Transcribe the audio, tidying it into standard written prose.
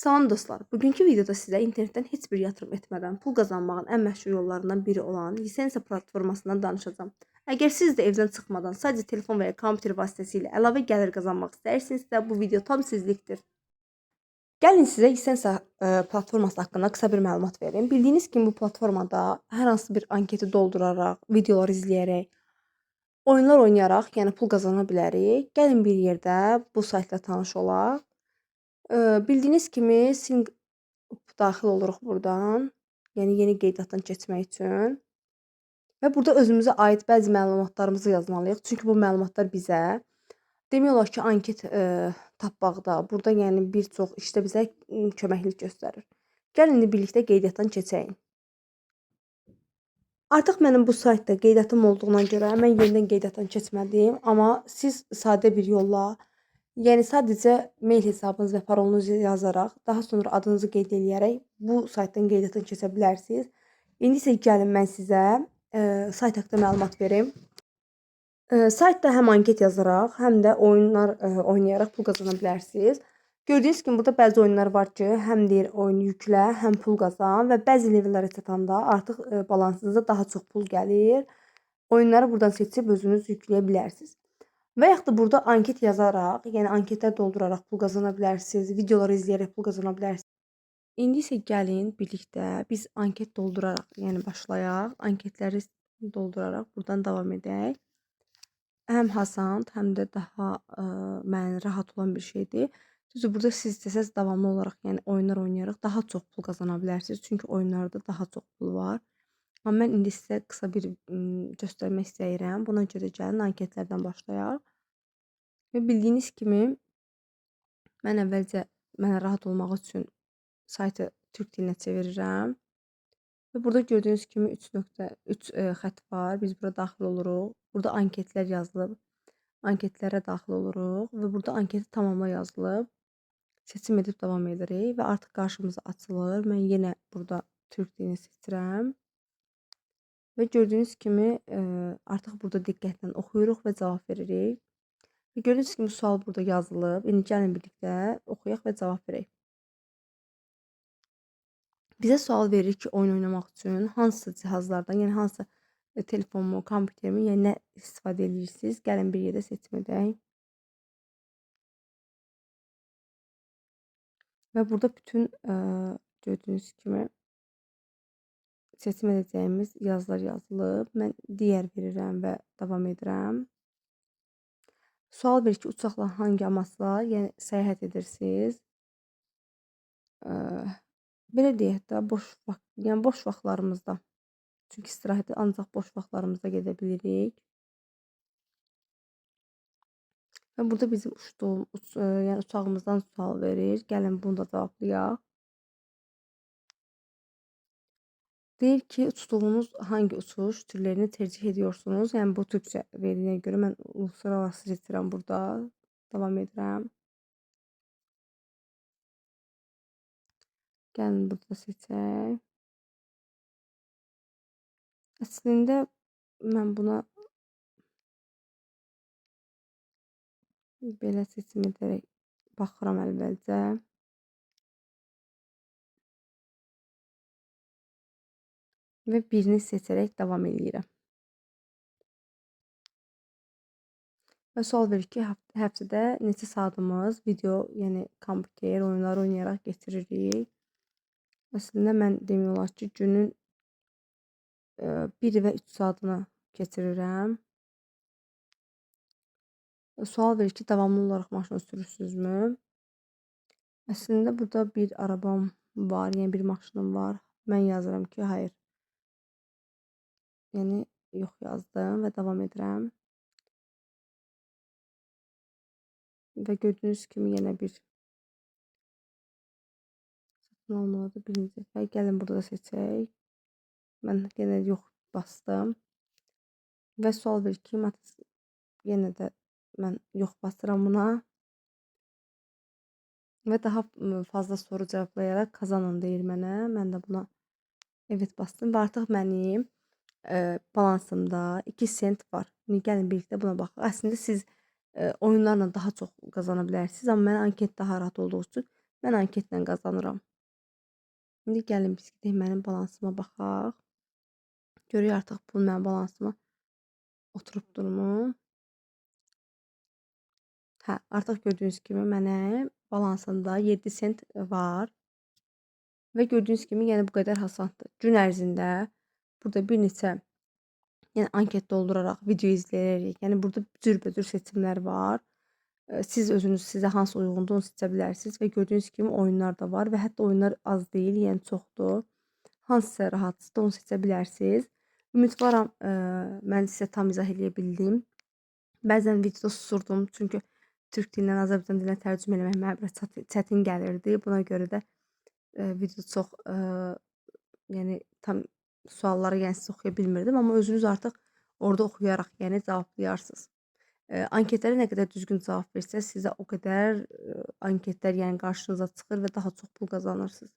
Salam dostlar, bugünkü videoda sizə internetdən heç bir yatırım etmədən pul qazanmağın ən məşhur yollarından biri olan Ysensa platformasından danışacağam. Əgər siz də evdən çıxmadan sadəcə telefon və ya kompüter vasitəsilə əlavə gəlir qazanmaq istəyirsinizsə, bu video tam sizlikdir. Gəlin sizə Ysensa platforması haqqında qısa bir məlumat verim. Bildiyiniz kimi bu platformada hər hansı bir anketi dolduraraq, videolar izləyərək, oyunlar oynayaraq, yəni pul qazana bilərik. Gəlin bir yerdə bu saytla tanış olaq. Bildiyiniz kimi sign up daxil oluruq burdan. Yəni yeni qeydiyyatdan keçmək üçün. Və burada özümüzə aid bəzi məlumatlarımızı yazmalıyıq. Çünki bu məlumatlar bizə demək olar ki, anket tapmaqda, burada yəni bir çox işdə bizə köməklik göstərir. Gəlin indi birlikdə qeydiyyatdan keçəyik. Artıq mənim bu saytda qeydiyyatım olduğuna görə mən yenidən qeydiyyatdan keçmədim, amma siz sadə bir yolla, yəni sadəcə mail hesabınız və parolunuzu yazaraq, daha sonra adınızı qeyd eləyərək bu saytdan qeydiyyatdan keçə bilərsiniz. İndi isə gəlin mən sizə sayt haqqında məlumat verim. Saytda həm anket yazaraq, həm də oyunlar oynayaraq pul qazana bilərsiniz. Gördüyünüz kimi burada bəzi oyunlar var ki, həm deyir oyun yüklə, həm pul qazan və bəzi levellərə çatanda artıq balansınıza daha çox pul gəlir. Oyunları buradan seçib özünüz yükləyə bilərsiniz. Və yaxud da burada anket yazaraq, yəni anketlər dolduraraq pul qazana bilərsiniz, videoları izləyərək pul qazana bilərsiniz. İndi isə gəlin birlikdə biz anket dolduraraq, yəni başlayaq. Anketləri dolduraraq buradan davam edək. Həm asan, həm də daha mən rahat olan bir şeydir. Düzdür, burada siz istəsəz davamlı olaraq, yəni oyunlar oynayaraq daha çox pul qazana bilərsiniz. Çünki oyunlarda daha çox pul var. Amma mən indi sizə qısa bir göstərmək istəyirəm. Buna görə gəlin anketlərdən başlayaq. Və bildiyiniz kimi mən əvvəlcə mənə rahat olmaq üçün saytı türk dilinə çevirirəm. Və burada gördüyünüz kimi 3.3 xətt var. Biz bura daxil oluruq. Burada anketlər yazılıb. Anketlərə daxil oluruq və burada anketi tamamla yazılıb. Seçim edib davam edirik və artıq qarşımıza açılır. Mən yenə burada türk dilini seçirəm. Və gördüyünüz kimi artıq burada diqqətlə oxuyuruq və cavab veririk. Və gördüyünüz kimi sual burada yazılıb. İndi gəlin birlikdə oxuyaq və cavab verək. Bizə sual verir ki, oyun oynamaq üçün hansı cihazlardan, yəni hansı telefonmu, kompütermi, yəni nə istifadə edirsiniz? Gəlin bir yerdə seçim edək. Və burada bütün gördüyünüz kimi seçim edəcəyimiz yazılar yazılıb. Mən digər verirəm və davam edirəm. Sual verir ki, uçaqla hangi amaçla, yəni səyahət edirsiniz? Belə deyək də, boş vaxt, yəni boş vaxtlarımızda. Çünki istirahətə ancaq boş vaxtlarımızda gedə bilirik. Və burada bizim uçduğum, yəni uçağımızdan sual verir. Gəlin bunu da cavablayaq. Deyir ki, uçduğunuz hangi uçuş türlərini tercih ediyorsunuz? Yəni bu türkcə verdiyinə görə mən uluslararası seçirəm burada. Davam edirəm. Gəlin burada seçək. Əslində mən buna belə seçim edərək baxıram əvvəlcə. Və birini seçərək davam eləyirəm. Və sual verir ki, həftədə neçə saatımız video, yəni kompüter oyunları oynayaraq keçiririk. Əslində mən demək olar ki, günün 1 və 3 saatını keçirirəm. Sual verir ki, davamlı olaraq maşın sürürsünüzmü? Əslində burada bir arabam var, yəni bir maşınım var. Mən yazıram ki, hayır. Yəni yox yazdım və davam edirəm. Və gördüyünüz kimi yenə bir satın almalıdır birinci dəfə. Gəlin burada da seçək. Mən yenə yox bastım. Və sual verir ki, yenə də mən yox basıram buna. Və daha fazla soru cavablayaraq kazanın deyir mənə. Mən də buna evet bastım və artıq mənim balansımda 2 sent var. İndi gəlin birlikdə buna baxaq. Əslində siz oyunlarla daha çox qazana bilərsiniz, amma mənə anket daha rahat olduğu üçün Mən anketlə qazanıram. İndi gəlin biz gedək mənim balansıma baxaq. Görək artıq pul mənim balansıma oturubdurmu? Hə, artıq gördüyünüz kimi mənə balansımda 7 sent var. Və gördüyünüz kimi, yəni bu qədər asandır. Gün ərzində burada bir neçə, yəni anket dolduraraq, video izləyərək, yəni burada cürbəcür seçimlər var. Siz özünüz sizə hansı uyğundur onu seçə bilərsiniz və gördüyünüz kimi oyunlar da var və hətta oyunlar az deyil, yəni çoxdur. Hansısa rahatsızdır, onu seçə bilərsiniz. Ümidvaram mən sizə tam izah eləyə bildim. Bəzən videoda susurdum, çünki türk dilindən Azərbaycan dilinə tərcümə eləmək mənə biraz çətin gəlirdi. Buna görə də video çox yəni tam sualları yəni siz oxuya bilmirdim, amma özünüz artıq orada oxuyaraq yəni cevaplayarsınız. Anketlərə nə qədər düzgün cavab versəz, sizə o qədər anketlər yəni qarşınıza çıxır və daha çox pul qazanırsınız.